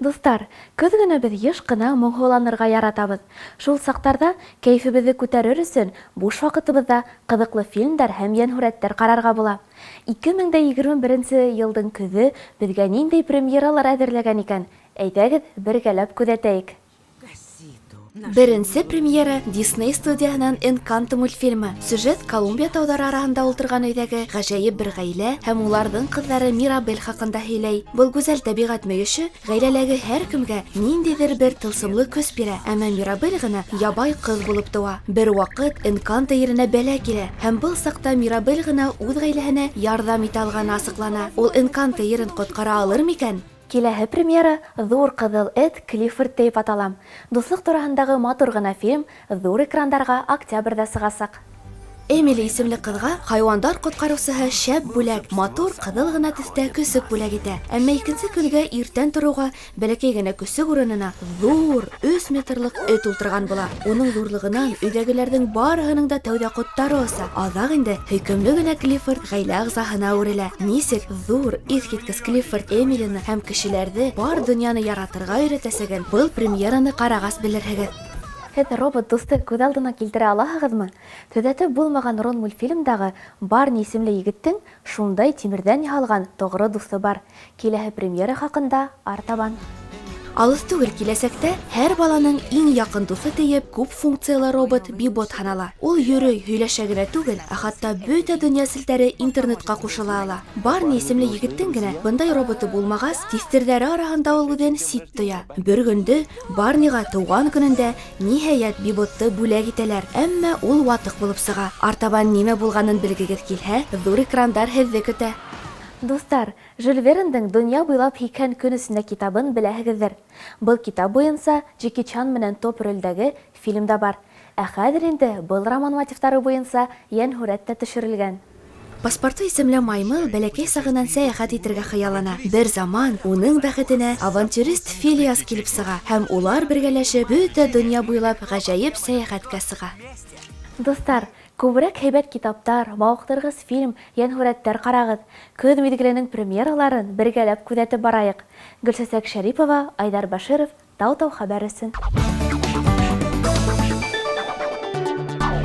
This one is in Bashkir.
Дуҫтар, көҙ көнө беҙ йыш ҡына моңһоуланырға яратабыҙ. Шул саҡтарҙа кәйефебеҙҙе күтәрер өсөн буш ваҡытыбыҙҙа ҡыҙыҡлы фильмдар һәм йәнһүрәттәр ҡарарға була. 2021 йылдың көҙө беҙгә ниндәй премьералар әҙерләгән икән? Әйҙәгеҙ, бергәләп күҙәтәйек. Беренсе премьера Дисней студияһынан «Энканто» мультфильмы. Сюжет Колумбия тауҙары араһында ултырған өйҙәге ғәжәйеп бер ғаилә һәм уларҙың ҡыҙҙары Мирабель хаҡында һөйләй. Был гүзәл тәбиғәт мөйөшө ғаиләләге һәр кемгә ниндәйҙер бер тылсымлы көс бирә, әммә Мирабель ғына ябай ҡыҙ булып тыуа. Бер ваҡыт Энканто еренә бәлә килә, һәм был саҡта Мирабель ғына үҙ ғаиләһенә ярҙам итә алғаны асыҡлана. Ул Энканто ерен ҡотҡара алыр микән? Киләһе премьера «Ҙур ҡыҙыл эт Клиффорд» тип атала. Дуҫлыҡ тураһындағы матур ғына фильм ҙур экрандарға октябрҙә сығасаҡ. Эмили исемле ҡыҙға хайуандар ҡотҡарыусыһы шәп бүләк, матур ҡыҙыл ғына төҫтә көсөк бүләк итә. Әммә икенсе көнгә иртән тороуға бәләкәй генә көсөк урынына ҙур 3 метрлыҡ эт ултырған була. Уның ҙурлығынан өйҙәгеләрҙең барыһының да тәүҙә ҡоттары оса. Аҙаҡ инде һөйкөмлө генә Клиффорд ғаилә ағзаһына әүерелә. Нисек ҙур, иҫ киткес Клиффорд Эмилины һәм кешеләрҙе, бар донъяны яратырға өйрәтәсәген был премьераны ҡарағас белерһегеҙ. Һеҙ робот дуҫты күҙ алдына килтерә алаһығыҙмы? Төҙәтеп булмаған Рон мультфильмдағы Барни исемле егеттең шундай тимерҙән яһалған тоғро дуҫы бар. Киләһе премьера хаҡында артабан. Алыҫ түгел киләсәктә һәр баланың иң яҡын дуҫы тиеп күп функциялы робот Бибот һанала. Ул йөрөй, һөйләшә генә түгел, ә хатта бөтә донъя селтәре интернетҡа ҡушыла ала. Барни исемле егеттең генә бындай роботы булмағас, тиҫтерҙәре араһында ул үҙен сит тоя. Бер көндө Барниға тыуған көнөндә ниһайәт Биботты бүләк итәләр, әммә ул ватыҡ булып сыға. Артабан нимә булғанын белгегеҙ килһә, ҙур экрандар һеҙҙе көтә. Дуҫтар, Жюль Верндең «Донъя буйлап 80 көн эсендә» китабын беләһегеҙҙер. Был китап буйынса Джеки Чан менән топ ролдәге фильм да бар. Ә хәҙер инде был роман мотивтары буйынса йәнһүрәт тә төшөрөлгән. Паспорту исемле маймыл бәләкәй сағынан сәйәхәт итергә хыяллана. Бер заман уның бәхетенә авантюрист Филиас килеп сыға һәм улар бергәләшеп бөтә донъя буйлап ғәжәйеп сәйәхәткә сыға. Дуҫтар, күберәк һәйбәт китаптар, мауыҡтырғыс фильм, йәнһүрәттәр ҡарағыҙ. Көҙ миҙгеленең премьераларын бергәләп күҙәтеп барайыҡ. Гөлсәсәк Шәрипова, Айҙар Баширов, Тау-Тау хәбәр өсөн.